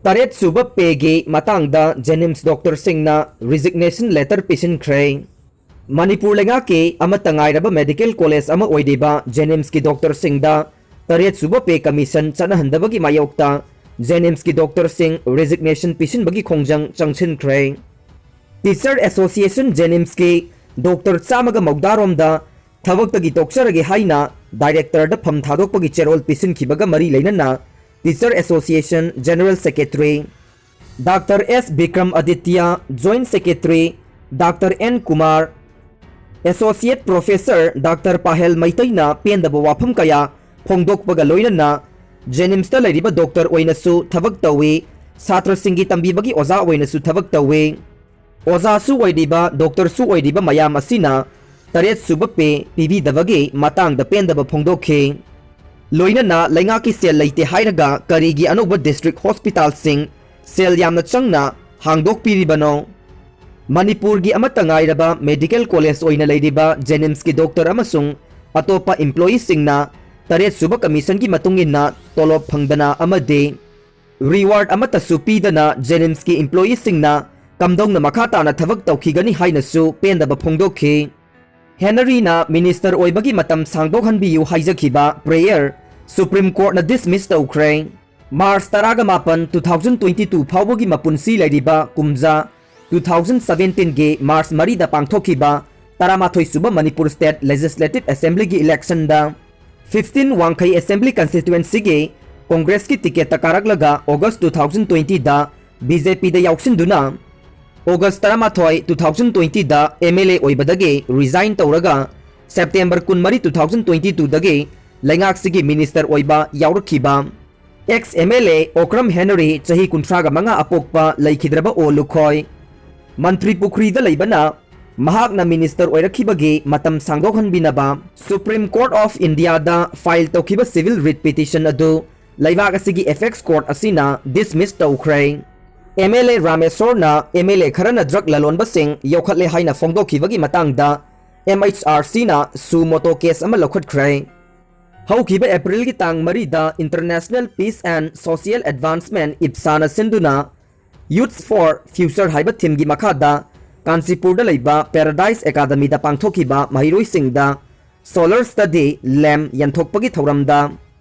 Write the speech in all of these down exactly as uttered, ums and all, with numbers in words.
ꯇꯔꯦꯠ ꯁꯨꯕ ꯄꯦꯒꯤ ꯃꯇꯥꯡꯗ ꯖꯦꯅꯤꯝꯁ ꯗꯣꯛꯇꯔꯁꯤꯡꯅ ꯔꯤꯖꯤꯒꯅꯦꯁꯟ ꯂꯦꯇꯔ ꯄꯤꯁꯤꯟꯈ꯭ꯔꯦ꯫ ꯃꯅꯤꯄꯨꯔ ꯂꯩꯉꯥꯛꯀꯤ ꯑꯃꯠꯇ ꯉꯥꯏꯔꯕ ꯃꯦꯗꯤꯀꯦꯜ ꯀꯣꯂꯦꯖ ꯑꯃ ꯑꯣꯏꯔꯤꯕ ꯖꯦꯅꯤꯝꯁꯀꯤ ꯗꯣꯛꯇꯔꯁꯤꯡꯗ ꯇꯔꯦꯠ ꯁꯨꯕ ꯄꯦ ꯀꯃꯤꯁꯟ ꯆꯠꯅꯍꯟꯗꯕꯒꯤ ꯃꯥꯌꯣꯛꯇ ꯖꯦꯅꯤꯝꯁꯀꯤ ꯗꯣꯛꯇꯔꯁꯤꯡ ꯔꯤꯖꯤꯒꯅꯦꯁꯟ ꯄꯤꯁꯤꯟꯕꯒꯤ ꯈꯣꯡꯖꯪ ꯆꯪꯁꯤꯟꯈ꯭ꯔꯦ꯫ ꯇꯤꯆꯔ ꯑꯦꯁꯣꯁꯤꯌꯦꯁꯟ ꯖꯦꯅꯤꯝꯁꯀꯤ ꯗꯣꯛꯇꯔ ꯆꯥꯝꯃꯒ ꯃꯧꯗ꯭ꯔꯥꯔꯣꯝꯗ ꯊꯕꯛꯇꯒꯤ ꯇꯣꯛꯆꯔꯒꯦ ꯍꯥꯏꯅ ꯗꯥꯏꯔꯦꯛꯇꯔꯗ ꯐꯝ ꯊꯥꯗꯣꯛꯄꯒꯤ ꯆꯦꯔꯣꯜ ꯄꯤꯁꯤꯟꯈꯤꯕꯒ ꯃꯔꯤ ꯂꯩꯅꯅ teacher association general secretary doctor S Bikram Aditya, joint secretary doctor N Kumar, associate professor doctor Pahel ꯃꯩꯇꯩꯅ ꯄꯦꯟꯗꯕ ꯋꯥꯐꯝ ꯀꯌꯥ ꯐꯣꯡꯗꯣꯛꯄꯒ ꯂꯣꯏꯅꯅ ꯖꯦꯅꯤꯝꯁꯇ ꯂꯩꯔꯤꯕ ꯗꯣꯛꯇꯔ ꯑꯣꯏꯅꯁꯨ ꯊꯕꯛ ꯇꯧꯏ, ꯁꯥꯇ꯭ꯔꯁꯤꯡꯒꯤ ꯇꯝꯕꯤꯕꯒꯤ ꯑꯣꯖꯥ ꯑꯣꯏꯅꯁꯨ ꯊꯕꯛ ꯇꯧꯏ꯫ ꯑꯣꯖꯥꯁꯨ ꯑꯣꯏꯔꯤꯕ, ꯗꯣꯛꯇꯔꯁꯨ ꯑꯣꯏꯔꯤꯕ ꯃꯌꯥꯝ ꯑꯁꯤꯅ ꯇꯔꯦꯠ ꯁꯨꯕ ꯄꯦ ꯄꯤꯕꯤꯗꯕꯒꯤ ꯃꯇꯥꯡꯗ ꯄꯦꯟꯗꯕ ꯐꯣꯡꯗꯣꯛꯈꯤ꯫ ꯂꯣꯏꯅꯅ ꯂꯩꯉꯥꯛꯀꯤ ꯁꯦꯜ ꯂꯩꯇꯦ ꯍꯥꯏꯔꯒ ꯀꯔꯤꯒꯤ ꯑꯅꯧꯕ ꯗꯤꯁꯇ꯭ꯔꯤꯛ ꯍꯣꯁꯄꯤꯇꯥꯜꯁꯤꯡ ꯁꯦꯜ ꯌꯥꯝꯅ ꯆꯪꯅ ꯍꯥꯡꯗꯣꯛꯄꯤꯔꯤꯕꯅꯣ? ꯃꯅꯤꯄꯨꯔꯒꯤ ꯑꯃꯠꯇ ꯉꯥꯏꯔꯕ ꯃꯦꯗꯤꯀꯦꯜ ꯀꯣꯂꯦꯖ ꯑꯣꯏꯅ ꯂꯩꯔꯤꯕ ꯖꯦꯅꯤꯝꯁꯀꯤ ꯗꯣꯛꯇꯔ ꯑꯃꯁꯨꯡ ꯑꯇꯣꯞꯄ ꯏꯝꯄ꯭ꯂꯣꯌꯤꯁꯤꯡꯅ ꯇꯔꯦꯠ ꯁꯨꯕ ꯀꯃꯤꯁꯟꯒꯤ ꯃꯇꯨꯡ ꯏꯟꯅ ꯇꯣꯂꯣꯞ ꯐꯪꯗꯅ ꯑꯃꯗꯤ ꯔꯤꯋꯥꯔꯗ ꯑꯃꯠꯇꯁꯨ ꯄꯤꯗꯅ ꯖꯦꯅꯤꯝꯁꯀꯤ ꯏꯝꯄ꯭ꯂꯣꯌꯤꯁꯤꯡꯅ ꯀꯝꯗꯧꯅ ꯃꯈꯥ ꯇꯥꯅ ꯊꯕꯛ ꯇꯧꯈꯤꯒꯅꯤ ꯍꯥꯏꯅꯁꯨ ꯄꯦꯟꯗꯕ ꯐꯣꯡꯗꯣꯛꯈꯤ꯫ ꯍꯦꯅꯔꯤꯅ ꯃꯤꯅꯤꯁꯇꯔ ꯑꯣꯏꯕꯒꯤ ꯃꯇꯝ ꯁꯥꯡꯗꯣꯛꯍꯟꯕꯤꯌꯨ ꯍꯥꯏꯖꯈꯤꯕ ꯄ꯭ꯔꯦꯌꯔ ꯁꯨꯄ꯭ꯔꯤꯝ ꯀꯣꯔꯠꯅ ꯗꯤꯁꯃꯤꯁ ꯇꯧꯈ꯭ꯔꯦ꯫ ꯃꯥꯔꯆ ꯇꯔꯥꯃꯥꯄꯟ, two thousand twenty two ꯐꯥꯎꯕꯒꯤ ꯃꯄꯨꯟꯁꯤ ꯂꯩꯔꯤꯕ ꯀꯨꯝꯖꯥ two thousand seventeen ꯒꯤ ꯃꯥꯔꯆ ꯃꯔꯤꯗ ꯄꯥꯡꯊꯣꯛꯈꯤꯕ ꯇꯔꯥꯃꯥꯊꯣꯏ ꯁꯨꯕ ꯃꯅꯤꯄꯨꯔ ꯁ꯭ꯇꯦꯠ ꯂꯦꯖꯤꯁꯂꯦꯇꯤꯚ ꯑꯦꯁꯦꯝꯕ꯭ꯂꯤꯒꯤ ꯏꯂꯦꯛꯁꯟꯗ fifteen ꯋꯥꯡꯈꯩ ꯑꯦꯁꯦꯝꯕ꯭ꯂꯤ ꯀꯟꯁꯇꯤꯇ꯭ꯋꯦꯟꯁꯤꯒꯤ ꯀꯣꯡꯒ꯭ꯔꯦꯁꯀꯤ ꯇꯤꯀꯦꯠꯇ ꯀꯥꯔꯛꯂꯒ ꯑꯣꯒꯁ two thousand twenty ꯗ ꯕꯤ ꯖꯦ ꯄꯤꯗ ꯌꯥꯎꯁꯤꯟꯗꯨꯅ ꯑꯣꯒꯁ ꯇꯔꯥꯃꯥꯊꯣꯏ, two thousand twenty ꯗ ꯑꯦꯝ ꯑꯦꯜ ꯑꯦ ꯑꯣꯏꯕꯗꯒꯤ ꯔꯤꯖꯥꯏꯟ ꯇꯧꯔꯒ ꯁꯦꯞꯇꯦꯝꯕꯔ ꯀꯨꯟꯃꯔꯤ, two thousand twenty two ꯗꯒꯤ ꯂꯩꯉꯥꯛꯁꯤꯒꯤ ꯃꯤꯅꯤꯁꯇꯔ ꯑꯣꯏꯕ ꯌꯥꯎꯔꯛꯈꯤꯕ ex M L A Okram Henry ꯆꯍꯤ ꯀꯨꯟꯊ꯭ꯔꯥꯒ ꯃꯉꯥ ꯑꯄꯣꯛꯄ ꯂꯩꯈꯤꯗ꯭ꯔꯕ ꯑꯣ ꯂꯨꯈꯣꯏ ꯃꯟꯇ꯭ꯔꯤ ꯄꯨꯈ꯭ꯔꯤꯗ ꯂꯩꯕꯅ ꯃꯍꯥꯛꯅ ꯃꯤꯅꯤꯁꯇꯔ ꯑꯣꯏꯔꯛꯈꯤꯕꯒꯤ ꯃꯇꯝ ꯁꯥꯡꯗꯣꯛꯍꯟꯕꯤꯅꯕ ꯁꯨꯄ꯭ꯔꯤꯝ ꯀꯣꯔꯠ ꯑꯣꯐ ꯏꯟꯗꯤꯌꯥꯗ ꯐꯥꯏꯜ ꯇꯧꯈꯤꯕ ꯁꯤꯚꯤꯜ ꯔꯤꯠ ꯄꯤꯇꯤꯁꯟ ꯑꯗꯨ ꯂꯩꯕꯥꯛ ꯑꯁꯤꯒꯤ ꯑꯦꯄꯦꯛꯁ ꯀꯣꯔꯠ ꯑꯁꯤꯅ ꯗꯤꯁꯃꯤꯁ ꯇꯧꯈ꯭ꯔꯦ꯫ ꯑꯦꯝ ꯑꯦꯜ ꯑꯦ ꯔꯥꯃꯦꯁꯣꯔꯅ ꯑꯦꯝ ꯑꯦꯜ ꯑꯦ ꯈꯔꯅ ꯗ꯭ꯔꯒ ꯂꯂꯣꯟꯕꯁꯤꯡ ꯌꯣꯛꯈꯠꯂꯦ ꯍꯥꯏꯅ ꯐꯣꯡꯗꯣꯛꯈꯤꯕꯒꯤ ꯃꯇꯥꯡꯗ ꯑꯦꯝ ꯑꯩꯆ ꯑꯥꯔ ꯁꯤꯅ ꯁꯨ ꯃꯣꯇꯣ ꯀꯦꯁ ꯑꯃ ꯂꯧꯈꯠꯈ꯭ꯔꯦ꯫ ꯍꯧꯈꯤꯕ ꯑꯦꯄ꯭ꯔꯤꯜꯒꯤ ꯇꯥꯡ ꯃꯔꯤꯗ International Peace and Social Advancement, ꯏꯞꯁꯥꯅ ꯁꯤꯟꯗꯨꯅ Youth for Future ꯍꯥꯏꯕ ꯊꯤꯝꯒꯤ ꯃꯈꯥꯗ ꯀꯥꯟꯆꯤꯄꯨꯔꯗ ꯂꯩꯕ ꯄꯦꯔꯥꯗꯥꯏꯁ ꯑꯦꯀꯥꯗꯃꯤꯗ ꯄꯥꯡꯊꯣꯛꯈꯤꯕ ꯃꯍꯩꯔꯣꯏꯁꯤꯡꯗ ꯁꯣꯂꯔ ꯁ꯭ꯇꯗꯤ ꯂꯦꯝ ꯌꯦꯟꯊꯣꯛꯄꯒꯤ ꯊꯧꯔꯝꯗ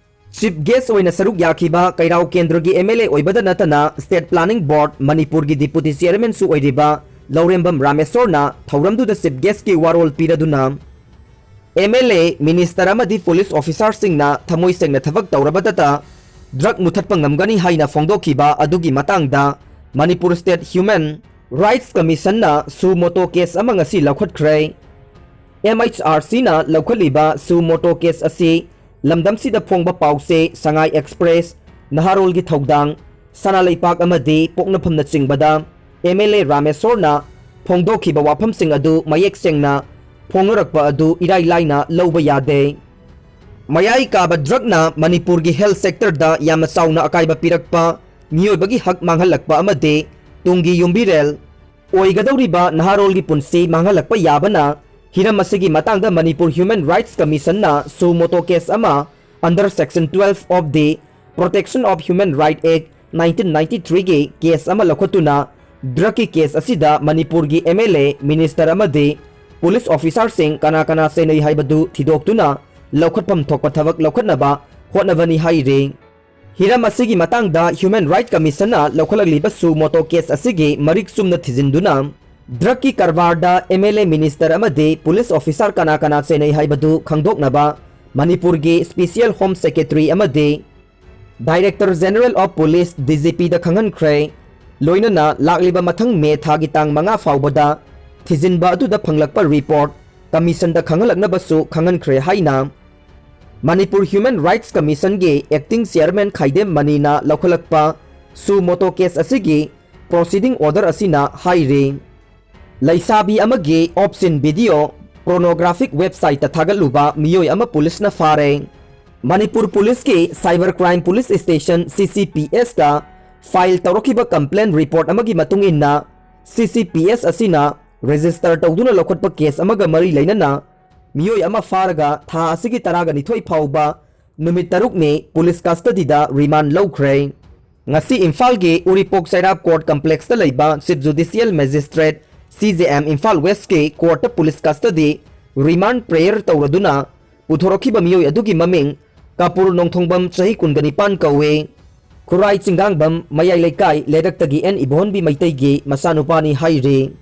ꯆꯤꯐ ꯒꯦꯁ ꯑꯣꯏꯅ ꯁꯔꯨꯛ ꯌꯥꯈꯤꯕ ꯀꯩꯔꯥꯎ ꯀꯦꯟꯗ꯭ꯔꯒꯤ ꯑꯦꯝ ꯑꯦꯜ ꯑꯦ ꯑꯣꯏꯕꯗ ꯅꯠꯇꯅ ꯁ꯭ꯇꯦꯠ ꯄ꯭ꯂꯥꯅꯤꯡ ꯕꯣꯔꯗ ꯃꯅꯤꯄꯨꯔꯒꯤ ꯗꯤꯄꯨꯇꯤ ꯆꯤꯌꯔꯃꯦꯟꯁꯨ ꯑꯣꯏꯔꯤꯕ ꯂꯧꯔꯦꯝꯕꯝ ꯔꯥꯃꯦꯁꯣꯔꯅ ꯊꯧꯔꯝꯗꯨꯗ ꯆꯤꯐ ꯒꯦꯁꯀꯤ ꯋꯥꯔꯣꯜ ꯄꯤꯔꯗꯨꯅ ꯑꯦꯝ ꯑꯦꯜ ꯑꯦ, ꯃꯤꯅꯤꯁꯇꯔ ꯑꯃꯗꯤ ꯄꯨꯂꯤꯁ ꯑꯣꯐꯤꯁꯥꯔꯁꯤꯡꯅ ꯊꯃꯣꯏ ꯁꯦꯡꯅ ꯊꯕꯛ ꯇꯧꯔꯕꯗꯇ ꯗ꯭ꯔꯒ ꯃꯨꯊꯠꯄ ꯉꯝꯒꯅꯤ ꯍꯥꯏꯅ ꯐꯣꯡꯗꯣꯛꯈꯤꯕ ꯑꯗꯨꯒꯤ ꯃꯇꯥꯡꯗ ꯃꯅꯤꯄꯨꯔ ꯁ꯭ꯇꯦꯠ ꯍ꯭ꯌꯨꯃꯦꯟ ꯔꯥꯏꯠꯁ ꯀꯃꯤꯁꯟꯅ ꯁꯨ ꯃꯣꯇꯣ ꯀꯦꯁ ꯑꯃ ꯉꯁꯤ ꯂꯧꯈꯠꯈ꯭ꯔꯦ꯫ ꯑꯦꯝ ꯑꯩꯆ ꯑꯥꯔ ꯁꯤꯅ ꯂꯧꯈꯠꯂꯤꯕ ꯁꯨ ꯃꯣꯇꯣ ꯀꯦꯁ ꯑꯁꯤ ꯂꯝꯗꯝꯁꯤꯗ ꯐꯣꯡꯕ ꯄꯥꯎꯆꯦ, ꯁꯉꯥꯏ ꯑꯦꯛꯁꯄ꯭ꯔꯦꯁ, ꯅꯍꯥꯔꯣꯜꯒꯤ ꯊꯧꯗꯥꯡ, ꯁꯅꯥ ꯂꯩꯄꯥꯛ ꯑꯃꯗꯤ ꯄꯣꯛꯅꯐꯝꯅꯆꯤꯡꯕꯗ ꯑꯦꯝ ꯑꯦꯜ ꯑꯦ ꯔꯥꯃꯦꯁꯣꯔꯅ ꯐꯣꯡꯗꯣꯛꯈꯤꯕ ꯋꯥꯐꯝꯁꯤꯡ ꯑꯗꯨ ꯃꯌꯦꯛ ꯁꯦꯡꯅ ꯐꯣꯡꯅꯔꯛꯄ ꯑꯗꯨ ꯏꯔꯥꯏ ꯂꯥꯏꯅ ꯂꯧꯕ ꯌꯥꯗꯦ꯫ ꯃꯌꯥꯏ ꯀꯥꯕ ꯗ꯭ꯔꯒꯅ ꯃꯅꯤꯄꯨꯔꯒꯤ ꯍꯦꯜꯊ ꯁꯦꯛꯇꯔꯗ ꯌꯥꯝꯅ ꯆꯥꯎꯅ ꯑꯀꯥꯏꯕ ꯄꯤꯔꯛꯄ, ꯃꯤꯑꯣꯏꯕꯒꯤ ꯍꯛ ꯃꯥꯡꯍꯜꯂꯛꯄ ꯑꯃꯗꯤ ꯇꯨꯡꯒꯤ ꯌꯨꯝꯕꯤꯔꯦꯜ ꯑꯣꯏꯒꯗꯧꯔꯤꯕ ꯅꯍꯥꯔꯣꯜꯒꯤ ꯄꯨꯟꯁꯤ ꯃꯥꯡꯍꯜꯂꯛꯄ ꯌꯥꯕꯅ ꯍꯤꯔꯝ ꯑꯁꯤꯒꯤ ꯃꯇꯥꯡꯗ ꯃꯅꯤꯄꯨꯔ ꯍ꯭ꯌꯨꯃꯦꯟ ꯔꯥꯏꯠꯁ ꯀꯃꯤꯁꯟꯅ ꯁꯨ ꯃꯣꯇꯣ ꯀꯦꯁ ꯑꯃ under section twelve of the Protection of Human Right Act nineteen ninety three ꯒꯤ ꯀꯦꯁ ꯑꯃ ꯂꯧꯈꯠꯇꯨꯅ ꯗ꯭ꯔꯒꯀꯤ ꯀꯦꯁ ꯑꯁꯤꯗ ꯃꯅꯤꯄꯨꯔꯒꯤ ꯑꯦꯝ ꯑꯦꯜ ꯑꯦ, ꯃꯤꯅꯤꯁꯇꯔ ꯑꯃꯗꯤ ꯄꯨꯂꯤꯁ ꯑꯣꯐꯤꯁꯥꯔꯁꯤꯡ ꯀꯅꯥ ꯀꯅꯥ ꯆꯩꯅꯩ ꯍꯥꯏꯕꯗꯨ ꯊꯤꯗꯣꯛꯇꯨꯅ ꯂꯧꯈꯠꯐꯝ ꯊꯣꯛꯄ ꯊꯕꯛ ꯂꯧꯈꯠꯅꯕ ꯍꯣꯠꯅꯕꯅꯤ ꯍꯥꯏꯔꯤ꯫ ꯍꯤꯔꯝ ꯑꯁꯤꯒꯤ ꯃꯇꯥꯡꯗ ꯍ꯭ꯌꯨꯃꯦꯟ ꯔꯥꯏꯠ ꯀꯃꯤꯁꯟꯅ ꯂꯧꯈꯠꯂꯛꯂꯤꯕ ꯁꯨ ꯃꯣꯇꯣ ꯀꯦꯁ ꯑꯁꯤꯒꯤ ꯃꯔꯤꯛ ꯆꯨꯝꯅ ꯊꯤꯖꯤꯟꯗꯨꯅ ꯗ꯭ꯔꯒꯀꯤ ꯀꯔꯕꯥꯔꯗ ꯑꯦꯝ ꯑꯦꯜ ꯑꯦ, ꯃꯤꯅꯤꯁꯇꯔ ꯑꯃꯗꯤ ꯄꯨꯂꯤꯁ ꯑꯣꯐꯤꯁꯥꯔ ꯀꯅꯥ ꯀꯅꯥ ꯆꯩꯅꯩ ꯍꯥꯏꯕꯗꯨ ꯈꯪꯗꯣꯛꯅꯕ ꯃꯅꯤꯄꯨꯔꯒꯤ ꯁ꯭ꯄꯤꯁꯤꯌꯦꯜ ꯍꯣꯝ ꯁꯦꯀ꯭ꯔꯦꯇꯔꯤ ꯑꯃꯗꯤ director general of police, D G ꯄꯤꯗ ꯈꯪꯍꯟꯈ꯭ꯔꯦ꯫ ꯂꯣꯏꯅꯅ ꯂꯥꯛꯂꯤꯕ ꯃꯊꯪ ꯃꯦ ꯊꯥꯒꯤ ꯇꯥꯡ ꯃꯉꯥ ꯐꯥꯎꯕꯗ ꯊꯤꯖꯤꯟꯕ ꯑꯗꯨꯗ ꯐꯪꯂꯛꯄ ꯔꯤꯄꯣꯔꯠ ꯀꯃꯤꯁꯟꯗ ꯈꯪꯍꯜꯂꯛꯅꯕꯁꯨ ꯈꯪꯍꯟꯈ꯭ꯔꯦ ꯍꯥꯏꯅ ꯃꯅꯤꯄꯨꯔ ꯍ꯭ꯌꯨꯃꯦꯟ ꯔꯥꯏꯠꯁ ꯀꯃꯤꯁꯟꯒꯤ ꯑꯦꯛꯇꯤꯡ ꯆꯤꯌꯔꯃꯦꯟ ꯈꯥꯏꯗꯦꯝ ꯃꯅꯤꯅ ꯂꯧꯈꯠꯂꯛꯄ ꯁꯨ ꯃꯣꯇꯣ ꯀꯦꯁ ꯑꯁꯤꯒꯤ ꯄ꯭ꯔꯣꯁꯤꯗꯤꯡ ꯑꯣꯔꯗꯔ ꯑꯁꯤꯅ ꯍꯥꯏꯔꯤ꯫ ꯂꯩꯁꯥꯕꯤ ꯑꯃꯒꯤ ꯑꯣꯞꯁꯤꯟ ꯚꯤꯗꯤꯑꯣ ꯄꯣꯔꯅꯣꯒ꯭ꯔꯥꯐꯤꯛ ꯋꯦꯕꯁꯥꯏꯠꯇ ꯊꯥꯒꯠꯂꯨꯕ ꯃꯤꯑꯣꯏ ꯑꯃ ꯄꯨꯂꯤꯁꯅ ꯐꯥꯔꯦ꯫ ꯃꯅꯤꯄꯨꯔ ꯄꯨꯂꯤꯁꯀꯤ ꯁꯥꯏꯕꯔ ꯀ꯭ꯔꯥꯏꯝ ꯄꯨꯂꯤꯁ ꯁ꯭ꯇꯦꯁꯟ, ꯁꯤ ꯁꯤ ꯄꯤ ꯑꯦꯁꯇ ꯐꯥꯏꯜ ꯇꯧꯔꯛꯈꯤꯕ ꯀꯝꯄ꯭ꯂꯦꯟ ꯔꯤꯄꯣꯔꯠ ꯑꯃꯒꯤ ꯃꯇꯨꯡ ꯏꯟꯅ, ꯁꯤ ꯁꯤ ꯄꯤ ꯑꯦꯁ ꯑꯁꯤꯅ ꯔꯦꯖꯤꯁꯇꯔ ꯇꯧꯗꯨꯅ ꯂꯧꯈꯠꯄ ꯀꯦꯁ ꯑꯃꯒ ꯃꯔꯤ ꯂꯩꯅꯅ ꯃꯤꯑꯣꯏ ꯑꯃ ꯐꯥꯔꯒ ꯊꯥ ꯑꯁꯤꯒꯤ ꯇꯔꯥꯒ ꯅꯤꯊꯣꯏ ꯐꯥꯎꯕ ꯅꯨꯃꯤꯠ ꯇꯔꯨꯛꯅꯤ ꯄꯨꯂꯤꯁ ꯀꯁꯇꯗꯤꯗ ꯔꯤꯃꯥꯟ ꯂꯧꯈ꯭ꯔꯦ꯫ ꯉꯁꯤ ꯏꯝꯐꯥꯜꯒꯤ ꯎꯔꯤꯄꯣꯛ ꯆꯩꯔꯥꯞ ꯀꯣꯔꯠ ꯀꯝꯄ꯭ꯂꯦꯛꯁꯇ ꯂꯩꯕ ꯆꯤꯐ ꯖꯨꯗꯤꯁꯤꯌꯦꯜ ꯃꯦꯖꯤꯁꯇ꯭ꯔꯦꯠ, ꯁꯤ ꯖꯦ ꯑꯦꯝ, ꯏꯝꯐꯥꯜ ꯋꯦꯁꯀꯤ ꯀꯣꯔꯠꯇ ꯄꯨꯂꯤꯁ ꯀꯁꯇꯗꯤ ꯔꯤꯃꯥꯟ ꯄ꯭ꯔꯦꯌꯔ ꯇꯧꯔꯗꯨꯅ ꯄꯨꯊꯣꯔꯛꯈꯤꯕ ꯃꯤꯑꯣꯏ ꯑꯗꯨꯒꯤ ꯃꯃꯤꯡ ꯀꯥꯄꯨꯔ ꯅꯣꯡꯊꯣꯡꯕꯝ, ꯆꯍꯤ ꯀꯨꯟꯒ ꯅꯤꯄꯥꯟ ꯀꯧꯏ꯫ ꯈꯨꯔꯥꯏ ꯆꯤꯡꯒꯥꯡꯕꯝ ꯃꯌꯥꯏ ꯂꯩꯀꯥꯏ ꯂꯩꯔꯛꯇꯒꯤ ꯑꯦꯟ ꯏꯕꯣꯍꯟꯕꯤ ꯃꯩꯇꯩꯒꯤ ꯃꯆꯥꯅꯨꯄꯥꯅꯤ ꯍꯥꯏꯔꯤ꯫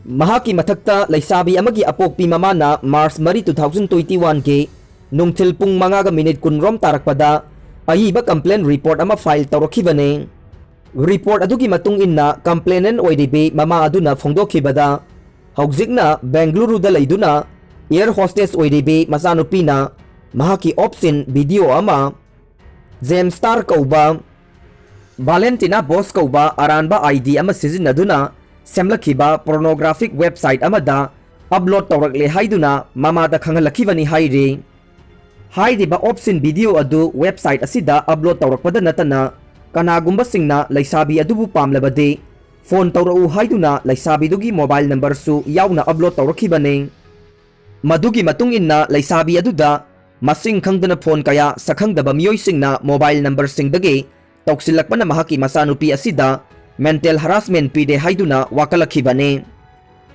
ꯃꯍꯥꯛꯀꯤ ꯃꯊꯛꯇ ꯂꯩꯁꯥꯕꯤ ꯑꯃꯒꯤ ꯑꯄꯣꯛꯄꯤ ꯃꯃꯥꯅ ꯃꯥꯔꯆ ꯃꯔꯤ, two thousand twenty one ꯒꯤ ꯅꯨꯡꯊꯤꯜ ꯄꯨꯡ ꯃꯉꯥꯒ ꯃꯤꯅꯤꯠ ꯀꯨꯟ ꯔꯣꯝ ꯇꯥꯔꯛꯄꯗ ꯑꯏꯕ ꯀꯝꯄ꯭ꯂꯦꯟ ꯔꯤꯄꯣꯔꯠ ꯑꯃ ꯐꯥꯏꯜ ꯇꯧꯔꯛꯈꯤꯕꯅꯤ꯫ ꯔꯤꯄꯣꯔꯠ ꯑꯗꯨꯒꯤ ꯃꯇꯨꯡ ꯏꯟꯅ ꯀꯝꯄ꯭ꯂꯦꯅꯦꯟ ꯑꯣꯏꯔꯤꯕꯤ ꯃꯃꯥ ꯑꯗꯨꯅ ꯐꯣꯡꯗꯣꯛꯈꯤꯕꯗ, ꯍꯧꯖꯤꯛꯅ ꯕꯦꯡꯒꯂꯨꯔꯨꯗ ꯂꯩꯗꯨꯅ ꯑꯦꯌꯔ ꯍꯣꯁꯇꯦꯁ ꯑꯣꯏꯔꯤꯕꯤ ꯃꯆꯥꯅꯨꯄꯤꯅ ꯃꯍꯥꯛꯀꯤ ꯑꯣꯞꯁꯤꯟ ꯚꯤꯗꯤꯑꯣ ꯑꯃ ꯖꯦꯝꯁ ꯁ꯭ꯇꯥꯔ ꯀꯧꯕ, ꯚꯥꯂꯦꯟꯇꯤꯅꯥ ꯕꯣꯁ ꯀꯧꯕ ꯑꯔꯥꯟꯕ ꯑꯥꯏ ꯗꯤ ꯑꯃ ꯁꯤꯖꯤꯟꯅꯗꯨꯅ ꯁꯦꯝꯂꯛꯈꯤꯕ ꯄꯣꯔꯅꯣꯒ꯭ꯔꯥꯐꯤꯛ ꯋꯦꯕꯁꯥꯏꯠ ꯑꯃꯗ ꯑꯞꯂꯣꯗ ꯇꯧꯔꯛꯂꯦ ꯍꯥꯏꯗꯨꯅ ꯃꯃꯥꯗ ꯈꯪꯍꯜꯂꯛꯈꯤꯕꯅꯤ ꯍꯥꯏꯔꯤ꯫ ꯍꯥꯏꯔꯤꯕ ꯑꯣꯞꯁꯤꯟ ꯚꯤꯗꯤꯑꯣ ꯑꯗꯨ ꯋꯦꯕꯁꯥꯏꯠ ꯑꯁꯤꯗ ꯑꯞꯂꯣꯗ ꯇꯧꯔꯛꯄꯗ ꯅꯠꯇꯅ, ꯀꯅꯥꯒꯨꯝꯕꯁꯤꯡꯅ ꯂꯩꯁꯥꯕꯤ ꯑꯗꯨꯕꯨ ꯄꯥꯝꯂꯕꯗꯤ ꯐꯣꯟ ꯇꯧꯔꯛꯎ ꯍꯥꯏꯗꯨꯅ ꯂꯩꯁꯥꯕꯤꯗꯨꯒꯤ ꯃꯣꯕꯥꯏꯜ ꯅꯝꯕꯔꯁꯨ ꯌꯥꯎꯅ ꯑꯞꯂꯣꯗ ꯇꯧꯔꯛꯈꯤꯕꯅꯤ꯫ ꯃꯗꯨꯒꯤ ꯃꯇꯨꯡ ꯏꯟꯅ ꯂꯩꯁꯥꯕꯤ ꯑꯗꯨꯗ ꯃꯁꯤꯡ ꯈꯪꯗꯅ ꯐꯣꯟ ꯀꯌꯥ ꯁꯛꯈꯪꯗꯕ ꯃꯤꯑꯣꯏꯁꯤꯡꯅ ꯃꯣꯕꯥꯏꯜ ꯅꯝꯕꯔꯁꯤꯡꯗꯒꯤ ꯇꯧꯁꯤꯜꯂꯛꯄꯅ ꯃꯍꯥꯛꯀꯤ ꯃꯆꯥꯅꯨꯄꯤ ꯑꯁꯤꯗ ꯃꯦꯟꯇꯦꯜ ꯍꯔꯥꯁꯃꯦꯟ ꯄꯤꯔꯦ ꯍꯥꯏꯗꯨꯅ ꯋꯥꯀꯠꯂꯛꯈꯤꯕꯅꯤ꯫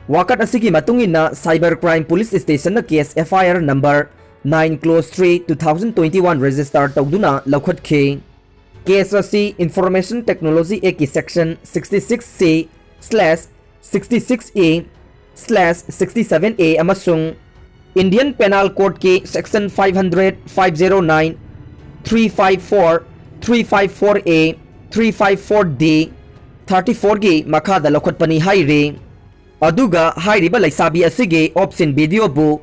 ꯋꯥꯀꯠ ꯑꯁꯤꯒꯤ ꯃꯇꯨꯡ ꯏꯟꯅ ꯁꯥꯏꯕꯔ ꯀ꯭ꯔꯥꯏꯝ ꯄꯨꯂꯤꯁ ꯁ꯭ꯇꯦꯁꯟꯅ case F I R number nine clause three two thousand twenty one register ꯇꯧꯗꯨꯅ ꯂꯧꯈꯠꯈꯤ꯫ ꯀꯦꯁ ꯑꯁꯤ ꯏꯟꯐꯣꯔꯃꯦꯁꯟ ꯇꯦꯛꯅꯣꯂꯣꯖꯤ ꯑꯦꯛꯀꯤ section sixty six C slash sixty six A slash sixty seven A ꯑꯃꯁꯨꯡ Indian penal ꯀꯣꯗꯀꯤ section five hundred, five zero nine, three five four, three five four A, three five four D, thirty four ꯒꯤ ꯃꯈꯥꯗ ꯂꯧꯈꯠꯄꯅꯤ ꯍꯥꯏꯔꯤ꯫ ꯑꯗꯨꯒ ꯍꯥꯏꯔꯤꯕ ꯂꯩꯁꯥꯕꯤ ꯑꯁꯤꯒꯤ ꯑꯣꯞꯁꯤꯟ ꯚꯤꯗꯤꯑꯣꯕꯨ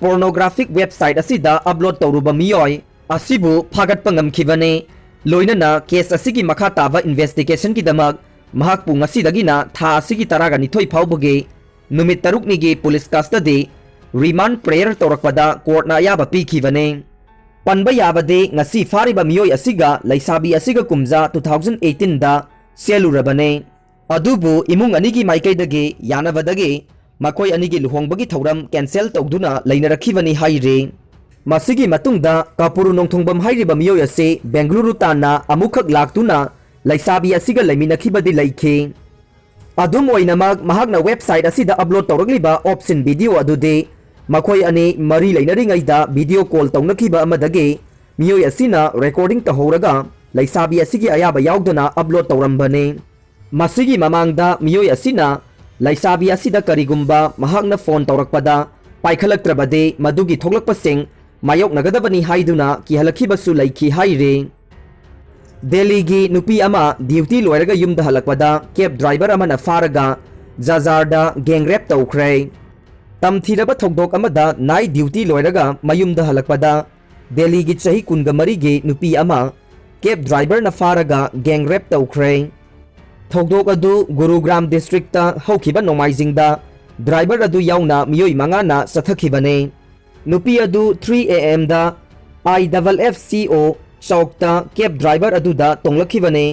ꯄꯣꯔꯅꯣꯒ꯭ꯔꯥꯐꯤꯛ website ꯑꯁꯤꯗ ꯑꯞꯂꯣꯗ ꯇꯧꯔꯨꯕ ꯃꯤꯑꯣꯏ ꯑꯁꯤꯕꯨ ꯐꯥꯒꯠꯄ ꯉꯝꯈꯤꯕꯅꯤ꯫ ꯂꯣꯏꯅꯅ ꯀꯦꯁ ꯑꯁꯤꯒꯤ ꯃꯈꯥ ꯇꯥꯕ ꯏꯟꯚꯦꯁꯇꯤꯒꯦꯁꯟꯒꯤꯗꯃꯛ ꯃꯍꯥꯛꯄꯨ ꯉꯁꯤꯗꯒꯤꯅ ꯊꯥ ꯑꯁꯤꯒꯤ ꯇꯔꯥꯒ ꯅꯤꯊꯣꯏ ꯐꯥꯎꯕꯒꯤ ꯅꯨꯃꯤꯠ ꯇꯔꯨꯛꯅꯤꯒꯤ ꯄꯨꯂꯤꯁ ꯀꯁꯇꯗꯤ ꯔꯤꯃꯥꯟ ꯄ꯭ꯔꯦꯌꯔ ꯇꯧꯔꯛꯄꯗ ꯀꯣꯔꯠꯅ ꯑꯌꯥꯕ ꯄꯤꯈꯤꯕꯅꯤ꯫ ꯄꯟꯕ ꯌꯥꯕꯗꯤ, ꯉꯁꯤ ꯐꯥꯔꯤꯕ ꯃꯤꯑꯣꯏ ꯑꯁꯤꯒ ꯂꯩꯁꯥꯕꯤ ꯑꯁꯤꯒ ꯀꯨꯝꯖꯥ two thousand eighteen ꯗ ꯆꯦꯜꯂꯨꯔꯕꯅꯤ꯫ ꯑꯗꯨꯕꯨ ꯏꯃꯨꯡ ꯑꯅꯤꯒꯤ ꯃꯥꯏꯀꯩꯗꯒꯤ ꯌꯥꯅꯕꯗꯒꯤ ꯃꯈꯣꯏ ꯑꯅꯤꯒꯤ ꯂꯨꯍꯣꯡꯕꯒꯤ ꯊꯧꯔꯝ cancel ꯇꯧꯗꯨꯅ ꯂꯩꯅꯔꯛꯈꯤꯕꯅꯤ ꯍꯥꯏꯔꯤ꯫ ꯃꯁꯤꯒꯤ ꯃꯇꯨꯡꯗ ꯀꯥꯄꯨꯔꯨ ꯅꯣꯡꯊꯣꯡꯕꯝ ꯍꯥꯏꯔꯤꯕ ꯃꯤꯑꯣꯏ ꯑꯁꯤ ꯕꯦꯡꯒꯂꯨꯔꯨ ꯇꯥꯟꯅ ꯑꯃꯨꯛꯈꯛ ꯂꯥꯛꯇꯨꯅ ꯂꯩꯁꯥꯕꯤ ꯑꯁꯤꯒ ꯂꯩꯃꯤꯟꯅꯈꯤꯕꯗꯤ ꯂꯩꯈꯤ꯫ ꯑꯗꯨꯝ ꯑꯣꯏꯅꯃꯛ, ꯃꯍꯥꯛꯅ website ꯑꯁꯤꯗ upload ꯇꯧꯔꯛꯂꯤꯕ obscene video ꯑꯗꯨꯗꯤ ꯃꯈꯣꯏ ꯑꯅꯤ ꯃꯔꯤ ꯂꯩꯅꯔꯤꯉꯩꯗ video call ꯇꯧꯅꯈꯤꯕ ꯑꯃꯗꯒꯤ ꯃꯤꯑꯣꯏ ꯑꯁꯤꯅ recording ꯇꯧꯍꯧꯔꯒ ꯂꯩꯁꯥꯕꯤ ꯑꯁꯤꯒꯤ ꯑꯌꯥꯕ ꯌꯥꯎꯗꯅ upload ꯇꯧꯔꯝꯕꯅꯤ꯫ ꯃꯁꯤꯒꯤ ꯃꯃꯥꯡꯗ ꯃꯤꯑꯣꯏ ꯑꯁꯤꯅ ꯂꯩꯁꯥꯕꯤ ꯑꯁꯤꯗ ꯀꯔꯤꯒꯨꯝꯕ ꯃꯍꯥꯛꯅ phone ꯇꯧꯔꯛꯄꯗ ꯄꯥꯏꯈꯠꯂꯛꯇ꯭ꯔꯕꯗꯤ ꯃꯗꯨꯒꯤ ꯊꯣꯛꯂꯛꯄꯁꯤꯡ ꯃꯥꯌꯣꯛꯅꯒꯗꯕꯅꯤ ꯍꯥꯏꯗꯨꯅ ꯀꯤꯍꯜꯂꯛꯈꯤꯕꯁꯨ ꯂꯩꯈꯤ ꯍꯥꯏꯔꯤ꯫ ꯗꯦꯜꯂꯤꯒꯤ ꯅꯨꯄꯤ ꯑꯃ duty ꯂꯣꯏꯔꯒ ꯌꯨꯝꯗ ꯍꯜꯂꯛꯄꯗ cab driver ꯑꯃꯅ ꯐꯥꯔꯒ ꯖꯥꯖꯥꯔꯗ gang rape ꯇꯧꯈ꯭ꯔꯦ꯫ ꯇꯝꯊꯤꯔꯕ ꯊꯧꯗꯣꯛ ꯑꯃꯗ night duty ꯂꯣꯏꯔꯒ ꯃꯌꯨꯝꯗ ꯍꯜꯂꯛꯄꯗ ꯗꯦꯜꯂꯤꯒꯤ ꯆꯍꯤ ꯀꯨꯟꯒ ꯃꯔꯤꯒꯤ ꯅꯨꯄꯤ ꯑꯃ cab driverꯅ ꯐꯥꯔꯒ gang rape ꯇꯧꯈ꯭ꯔꯦ꯫ ꯊꯧꯗꯣꯛ ꯑꯗꯨ ꯒꯨꯔꯨꯒ꯭ꯔꯥꯝ districtꯇ ꯍꯧꯈꯤꯕ ꯅꯣꯡꯃꯥꯏꯖꯤꯡꯗ driver ꯑꯗꯨ ꯌꯥꯎꯅ ꯃꯤꯑꯣꯏ ꯃꯉꯥꯅ ꯆꯠꯊꯈꯤꯕꯅꯤ꯫ ꯅꯨꯄꯤ ꯑꯗꯨ three A M the I double F C O ꯆꯧꯛꯇ cab driver ꯑꯗꯨꯗ ꯇꯣꯡꯂꯛꯈꯤꯕꯅꯤ꯫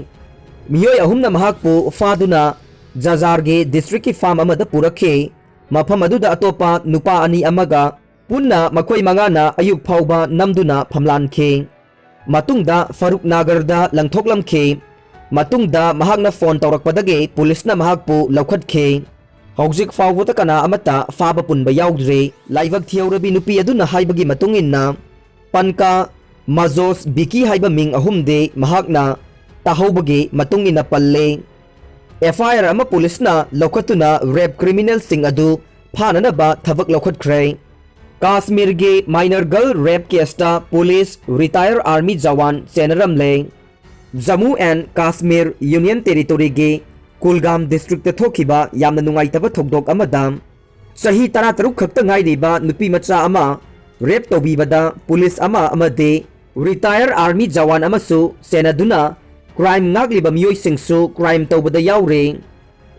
ꯃꯤꯑꯣꯏ ꯑꯍꯨꯝꯅ ꯃꯍꯥꯛꯄꯨ ꯐꯥꯗꯨꯅ ꯖꯥꯖꯥꯔꯒꯤ districtꯀꯤ farm ꯑꯃꯗ ꯄꯨꯔꯛꯈꯤ꯫ ꯃꯐꯝ ꯑꯗꯨꯗ ꯑꯇꯣꯞꯄ ꯅꯨꯄꯥ ꯑꯅꯤ ꯑꯃꯒ ꯄꯨꯟꯅ ꯃꯈꯣꯏ ꯃꯉꯥꯅ ꯑꯌꯨꯛ ꯐꯥꯎꯕ ꯅꯝꯗꯨꯅ ꯐꯝꯂꯥꯟꯈꯤ꯫ ꯃꯇꯨꯡꯗ ꯐꯔꯨꯛ ꯅꯥꯒꯔꯗ ꯂꯪꯊꯣꯛꯂꯝꯈꯤ꯫ ꯃꯇꯨꯡꯗ ꯃꯍꯥꯛꯅ phone ꯇꯧꯔꯛꯄꯗꯒꯤ ꯄꯨꯂꯤꯁꯅ ꯃꯍꯥꯛꯄꯨ ꯂꯧꯈꯠꯈꯤ꯫ ꯍꯧꯖꯤꯛ ꯐꯥꯎꯕꯗ ꯀꯅꯥ ꯑꯃꯠꯇ ꯐꯥꯕ ꯄꯨꯟꯕ ꯌꯥꯎꯗ꯭ꯔꯤ꯫ ꯂꯥꯏꯕꯛ ꯊꯤꯍꯧꯔꯕꯤ ꯅꯨꯄꯤ ꯑꯗꯨꯅ ꯍꯥꯏꯕꯒꯤ ꯃꯇꯨꯡ ꯏꯟꯅ, ꯄꯟꯀꯥ, ꯃꯖꯣꯁ, ꯕꯤꯀꯤ ꯍꯥꯏꯕ ꯃꯤꯡ ꯑꯍꯨꯝꯗꯤ ꯃꯍꯥꯛꯅ ꯇꯥꯍꯧꯕꯒꯤ ꯃꯇꯨꯡ ꯏꯟꯅ ꯄꯜꯂꯦ꯫ F I R ꯑꯃ ꯄꯨꯂꯤꯁꯅ ꯂꯧꯈꯠꯇꯨꯅ rape criminalꯁꯤꯡ ꯑꯗꯨ ꯐꯥꯅꯅꯕ ꯊꯕꯛ ꯂꯧꯈꯠꯈ꯭ꯔꯦ꯫ ꯀꯥꯁꯃꯤꯔꯒꯤ minor girl rape caseꯇ ꯄꯨꯂꯤꯁ retired army ꯖꯋꯥꯟ ꯆꯦꯟꯅꯔꯝꯂꯦ꯫ Jammu and Kashmir Union Territoryꯒꯤ ꯀꯨꯜꯒꯥꯝ districtꯇ ꯊꯣꯛꯈꯤꯕ ꯌꯥꯝꯅ ꯅꯨꯡꯉꯥꯏꯇꯕ ꯊꯧꯗꯣꯛ ꯑꯃꯗ ꯆꯍꯤ ꯇꯔꯥꯇꯔꯨꯛ ꯈꯛꯇ ꯉꯥꯏꯔꯤꯕ ꯅꯨꯄꯤ ꯃꯆꯥ ꯑꯃ rape ꯇꯧꯕꯤꯕꯗ ꯄꯨꯂꯤꯁ ꯑꯃ ꯑꯃꯗꯤ retired army ꯖꯋꯥꯟ ꯑꯃꯁꯨ ꯆꯦꯟꯅꯗꯨꯅ crime ꯉꯥꯛꯂꯤꯕ ꯃꯤꯑꯣꯏꯁꯤꯡꯁꯨ crime ꯇꯧꯕꯗ ꯌꯥꯎꯔꯦ꯫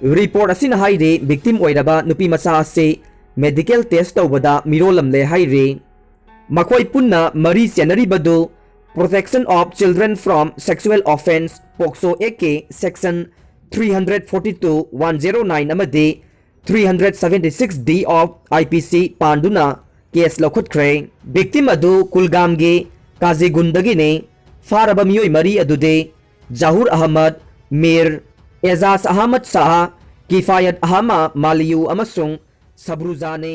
Report ꯑꯁꯤꯅ ꯍꯥꯏꯔꯤ, victim ꯑꯣꯏꯔꯕ ꯅꯨꯄꯤ ꯃꯆꯥ ꯑꯁꯤ medical test ꯇꯧꯕꯗ ꯃꯤꯔꯣꯜꯂꯝꯂꯦ ꯍꯥꯏꯔꯤ꯫ ꯃꯈꯣꯏ ꯄꯨꯟꯅ ꯃꯔꯤ ꯆꯦꯟꯅꯔꯤꯕꯗꯨ Protection of Children from Sexual Offence, POCSO Actꯀꯤ section three hundred forty two, one zero nine ꯑꯃꯗꯤ three hundred seventy six D of I P C ꯄꯥꯟꯗꯨꯅ case ꯂꯧꯈꯠꯈ꯭ꯔꯦ꯫ Victim ꯑꯗꯨ ꯀꯨꯜꯒꯥꯝꯒꯤ ꯀꯥꯖꯤꯒꯨꯟꯗꯒꯤꯅꯤ꯫ ꯐꯥꯔꯕ ꯃꯤꯑꯣꯏ ꯃꯔꯤ ꯑꯗꯨꯗꯤ ꯖꯍꯨꯔ ꯑꯍꯃꯗ, ꯃꯤꯔ, ꯑꯦꯖꯥꯖ ꯑꯍꯃꯗ ꯁꯥꯍ, ꯀꯤꯐꯥꯌꯠ ꯑꯍꯃ ꯃꯥꯂꯤꯌꯨ ꯑꯃꯁꯨꯡ ꯁꯕ꯭ꯔꯨꯖꯥꯅꯤ꯫